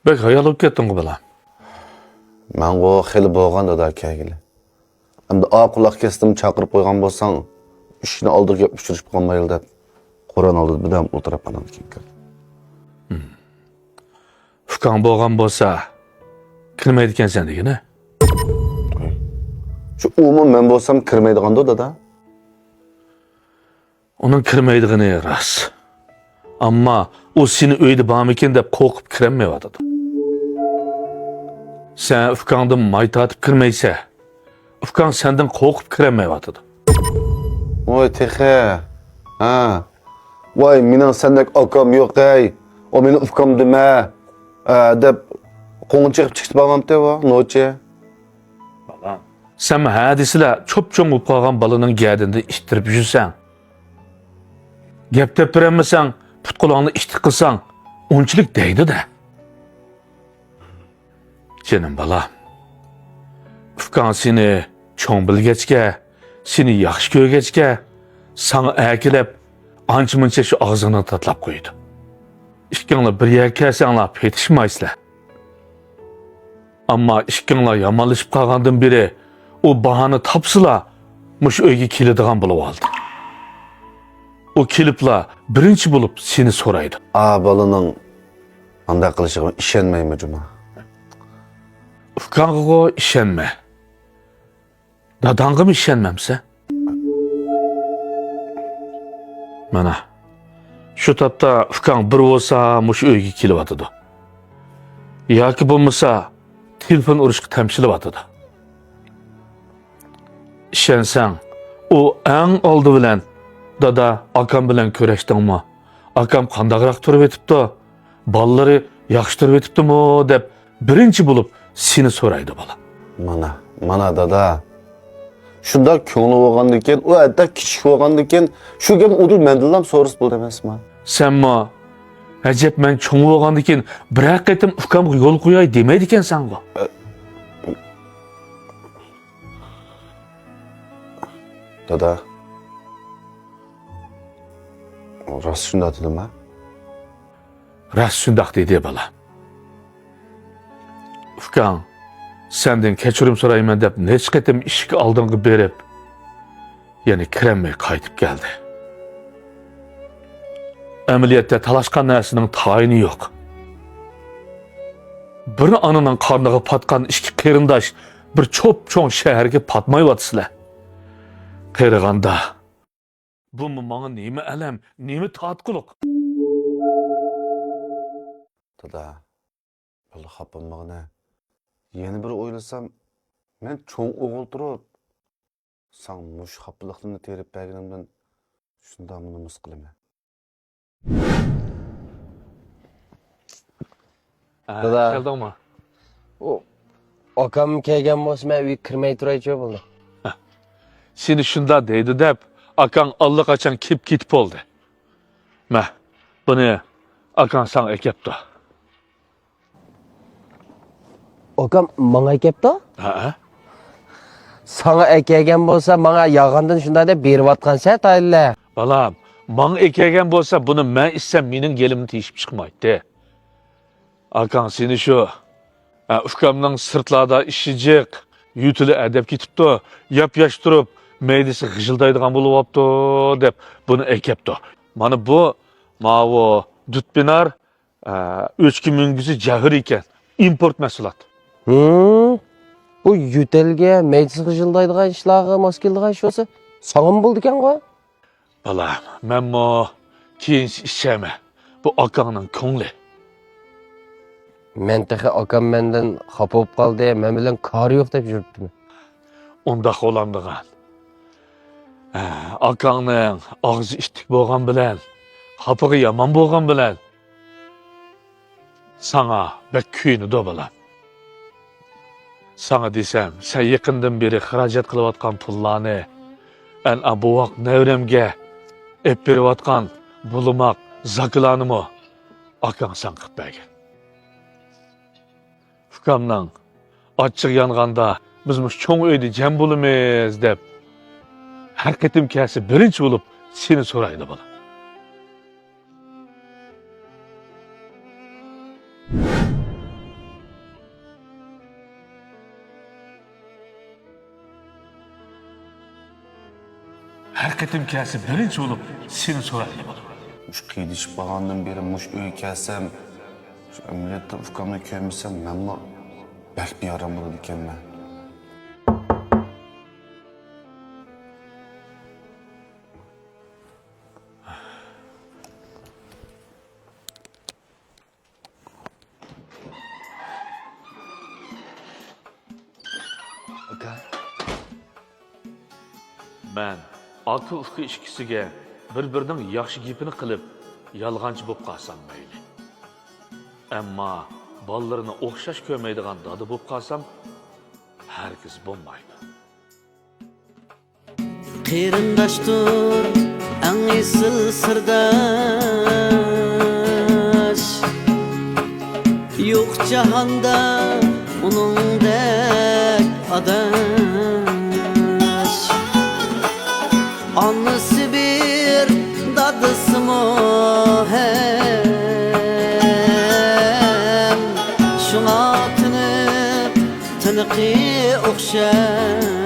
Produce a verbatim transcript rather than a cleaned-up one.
بەك ھايال بولۇپ كەتتىڭغۇ، بالام. مەنغۇ خېلى بولغان دادا كەلگىلى. ئەمدى ئا قۇلاق كەستىم، چاقىرىپ قويغان بولساڭ، ئىشىكنى ئالدىغا كەپ ئۇچرىشىپ قالمايلى دەپ، قورۇن ئالدىدا بىردەم ئولتۇرۇپ ئانام كېيىن كىردىم. ئۇكاڭ بولغان بولسا، كىرمەيدىكەنسەن دېگىنە. شۇ ئۇمۇ مەن بولسام كىرمەيدىغاندۇ، دادا؟ ئۇنىڭ كىرمەيدىغىنى راست. ئەمما ئۇ سېنى ئۆيدە بارمىكىن دەپ قورقۇپ كىرەلمەيۋاتىدۇ. سەن ئۇكاڭدىن ماي تارتىپ كىرمەيسەن. ئۇكاڭ سەندىن قورقۇپ كىرەلمەيۋاتىدۇ. ۋاي تېخى. ھە. ۋاي، مېنىڭ سەندەك ئاكام يوق ھەي. ئۇ مېنى ئۇكام دېمە. ھە، دەپ قوڭغا چىقىپ چىقىپ بارمامتى ئۇ نوچى. بالام. سەن ھە دېسىلە، چوپچوڭ بولۇپ قالغان بالىنىڭ گەدىنىدىن ئىتتىرىپ يۈرسەڭ، گەپ دەپ بېرەلمىسەڭ، پۇت-قولۇڭنى ئىتتىك قىلساڭ، ئۇنچىلىك دەيدۇ-دە. جېنىم بالام، ئۇكاڭ سېنى چوڭ بىلگەچكە، سېنى ياخشى كۆرگەچكە، ساڭا ئەركىلەپ، ئانچە-مۇنچە شۇ ئاغزىڭنى تاتىلاپ قويىدۇ. ئىككىڭلار بىر يەرگە كەلسەڭلار، پېتىشمايسىلەر. ئەمما ئىككىڭلار يامانلىشىپ قالغاندىن بېرى ئۇ باھانە تاپسىلا، مۇشۇ ئۆيگە كېلىدىغان بولۇۋالدى. ئۇ كېلىپلا بىرىنچى بولۇپ سېنى سورايدۇ. ئا بالىنىڭ ئانداق قىلىشىغا ئىشەنمەيمەن جۇما. ئۇكاڭغىغۇ ئىشەنمە. داداڭغىمۇ ئىشەنمەمسەن؟ مانا، شۇ تاپتا ئۇكاڭ بىر بولسا مۇشۇ ئۆيگە كېلىۋاتىدۇ. ياكى بولمىسا تېلېفون ئۇرۇشقا تەمشىلىۋاتىدۇ. ئىشەنسەڭ، ئۇ ئەڭ ئالدى بىلەن، «دادا، ئاكام بىلەن كۆرۈشتۈڭمۇ؟ ئاكام قانداقراق تۇرۇۋېتىپتۇ؟ بالىلىرى ياخشى تۇرۇۋېتىپتۇمۇ؟» دەپ بىرىنچى بولۇپ سېنى سورايدۇ، بالام. مانا، مانا دادا. شۇنداق كۆڭلى بولغاندىكىن، ئۇ ھەتتا كىچىك بولغاندىكىن، شۇ گەپنى ئۇدۇل مەندىنلا سورىسا بولىدۇ ئەمەسمۇ؟ سەنمۇ، «ئەجەب، مەن چوڭ بولغاندىكىن بىرەر قېتىم ئۇكامغا يول قوياي» دېمەيدىكەنسەنغۇ. دادا، راست شۇنداق دېدىم ھە؟ راست شۇنداق دېدى، بالام. ئۇكاڭ سەندىن كەچۈرۈم سورايمەن دەپ نەچچە قېتىم ئىشىك ئالدىڭغا بېرىپ، يەنە كىرەلمەي قايتىپ كەلدى. ئەمەلىيەتتە تالاشقان نەرسىنىڭ تايىنى يوق. بىر ئانىنىڭ قارنىغا پاتقان ئىككى قېرىنداش بىر چوپچوڭ شەھەرگە پاتمايۋاتىسىلەر. قېرىغاندا، بۇمۇ ماڭا نېمە ئەلەم، نېمە تارتقۇلۇق؟ دادا، بولدى، خاپا بولمىغىنە. يەنە بىر ئويلىسام، مەن چوڭ ئوغۇل تۇرۇپ، ساڭا مۇشۇ خاپىلىقلىرىمنى تېرىپ بەرگىنىمدىن شۇنداقمۇ نومۇس قىلىمەن. ھە، دادا. كەلدىڭمۇ؟ ئۇ، ئاكام كەلگەن بولسا، مەن ئۆيگە كىرمەي تۇرايچۇ، بولدى. ھە. سېنى شۇنداق دەيدۇ دەپ، ئاكاڭ ئاللىقاچان كېلىپ كېتىپ بولدى. مە، بۇنى ئاكاڭ ساڭا ئەكەپتۇ. ئاكام ماڭا ئەكەپتۇ؟ ھەئە. ساڭا ئەكەلگەن بولسا، ماڭا ياغاندىن شۇنداق دەپ بېرىۋاتقانسەن، تايىنلە. بالام، ماڭا ئەكەلگەن بولسا، بۇنى مەن ئىچسەم، مېنىڭ گېلىمنى تېشىپ چىقمايتتى. ئاكاڭ سېنى شۇ، ئە، ئۇكامنىڭ سىرتلاردا ئىشى جىق، يۆتىلى ھەدەپ كېتىپتۇ، ياپياش تۇرۇپ، مەيدىسى غىژىلدايدىغان بولۇۋاپتۇ، دەپ بۇنى ئەكەپتۇ. مانا بۇ، ماۋۇ دۇتبىنار، ئە، ئۆچكە مۈڭگۈزى جەۋھىرى ئىكەن، ئىمپورت مەھسۇلات. ھىم، بۇ يۆتەلگە، مەيدىسى غىژىلدايدىغان ئىشلارغا ماس كېلىدىغان ئىش بولسا، ساڭىمۇ بولىدىكەنغۇ؟ بالام، مەنمۇ كېيىنچە ئىچەرمەن. بۇ ئاكاڭنىڭ كۆڭلى. مەن تېخى ئاكام مەندىن خاپا بولۇپ قالدى، مەن بىلەن كارى يوق دەپ يۈرۈپتىمەن. ئۇنداق بولامدىغان. ھە، ئاكاڭنىڭ ئاغزى ئىتتىك بولغان بىلەن، خاپىقى يامان بولغان بىلەن، ساڭا بەك كۆيۈنىدۇ، بالام. ساڭا دېسەم، سەن يېقىندىن بېرى خىراجەت قىلىۋاتقان پۇللارنى، ئەنە بوۋاق نەۋرەمگە ئېلىپ بېرىۋاتقان بۇلىماق زاكىلارنىمۇ ئاكاڭ ساڭا قىلىپ بەرگەن. ئۇكامنىڭ ئاچچىقى يانغاندا، بىز مۇشۇ چوڭ ئۆيدە جەم بولىمىز دەپ، ھەر قېتىم كەلسە بىرىنچى بولۇپ سېنى سورايدۇ، بالام. ھەر قېتىم كەلسە بىرىنچى بولۇپ سېنى سورايدۇ بالام. مۇشۇ قېيىدىشىپ بارغاندىن بېرى مۇشۇ ئۆيگە كەلسەم، شۇ ئەمەلىيەتتە ئۇكامنى كۆرمىسەم مەنمۇ بەك بىئارام بولىدىكەنمەن. ئاكا. مەن ئاكا-ئۇكا ئىككىسىگە بىر-بىرىنىڭ ياخشى گېپىنى قىلىپ، يالغانچى بولۇپ قالسام مەيلى. ئەمما بالىلىرىنى ئوخشاش كۆرمەيدىغان دادا بولۇپ قالسام ھەرگىز بولمايدۇ. قېرىنداشتۇر ئەڭ ئېسىل سىرداش، يوق جاھاندا ئۇنىڭدەك ئاداش. ئانىسى بىر، دادىسىمۇ ھەم، شۇڭا تىنىپ تىنىقى ئوخشاش.